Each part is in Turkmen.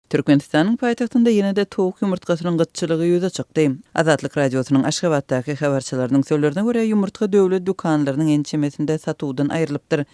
Türkmenistanyň paýtagtynda ýene-de towuk ýumurtgasynyň gytçylygy ýüze çykdy. Azatlyk Radiosynyň Aşgabatdaky habarçylarynyň sözlerine görä, ýumurtga döwlet dükanlarynyň ençemesinde satuwdan aýrylypdyr.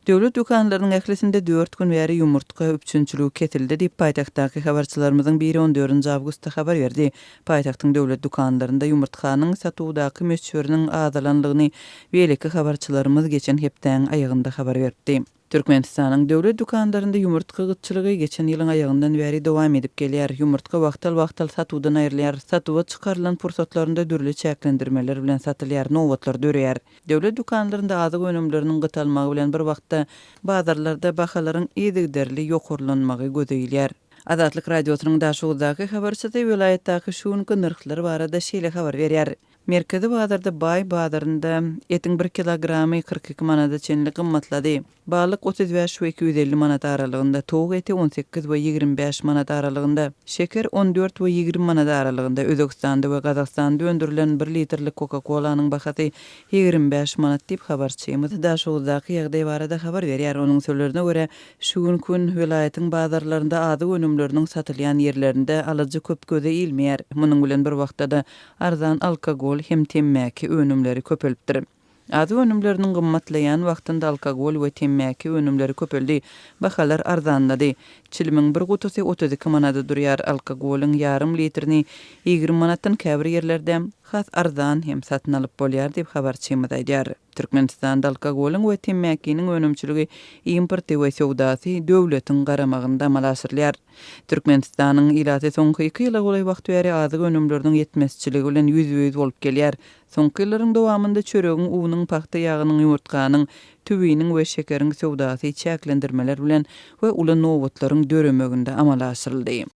Döwlet dükanlarynyň ählisinde dört gün bäri ýumurtga üpjünçiligi kesildi diýip, paýtagtdaky habarçylarymyzyň biri on dördünji awgustda habar berdi. Paýtagtyň döwlet dükanlarynda ýumurtganyň satuwdaky möçberiniň azalanlygyny beýleki habarçylarymyz geçen hepdäň aýagynda habar beripdi. Türkmenistanyň döwlet dükanlarynda ýumurtga gytçylygy geçen ýylyň aýagyndan bäri dowam edip gelýär. Ýumurtga wagtal-wagtal satuwdan aýrylýar, satuwa çykarylan pursatlarynda dürli çäklendirmeler bilen satylýar, nobatlar döreýär. Döwlet dükanlarynda azyk önümleriniň gytalmagy bilen bir wagtda, bazarlarda bahalaryň yzygiderli ýokarlanmagy göze ilýär. Azatlyk Radiosynyň Daşoguzdaky habarçysy welaýatdaky şu günki nyrhlar barada şeýle habar berýär. Merkezi bazarda Baý bazarynda etiň bir kilogramy 42 manada çenli gymmatlady. Balyk 35 we 250 manat aralygynda, towuk eti 18 we 25 manat aralygynda, şeker 14 we 20 manat aralygynda, Özbegistanda we Gazagystanda öndürilen bir litrlik Coca-Cola-nyň bahasy 25 manat diýip, habarçymyz Daşoguzdaky ýagdaý barada habar berýär. Onuň sözlerine görä, Şu günki gün welaýatyň bazarlarynda azyk önümleriniň satylýan ýerlerinde alyjy köp göze ilmeýär. Munuň bilen bir wagtda-da, arzan alkogol hem temmäki önümleri köpelipdir. Azyk önümleriniň gymmatlaýan wagtynda alkogol we temmäki önümleri köpeldi, bahalar arzanlady. Çilimiň bir gutusy 32 manada durýar, alkogolyň ýarym litrini 20 manatdan käbir ýerlerde has arzan hem satyn alyp bolýar diýip, habarçymyz aýdýar. Türkmenistanda alkogolyň we temmäkiniň önümçiligi, importy we söwdasy döwletiň garamagynda amala aşyrylýar. Türkmenistanyň ilaty soňky iki ýyla golaý wagt bäri azyk önümleriniň ýetmezçiligi bilen ýüzbe-ýüz bolup gelýär. Soňky ýyllaryň dowamynda çöregiň, unuň, pagta ýagynyň, ýumurtganyň, tüwiniň we şekeriň söwdasy çäklendirmeler bilen we uly nobatlaryň döremeginde amala aşyryldy.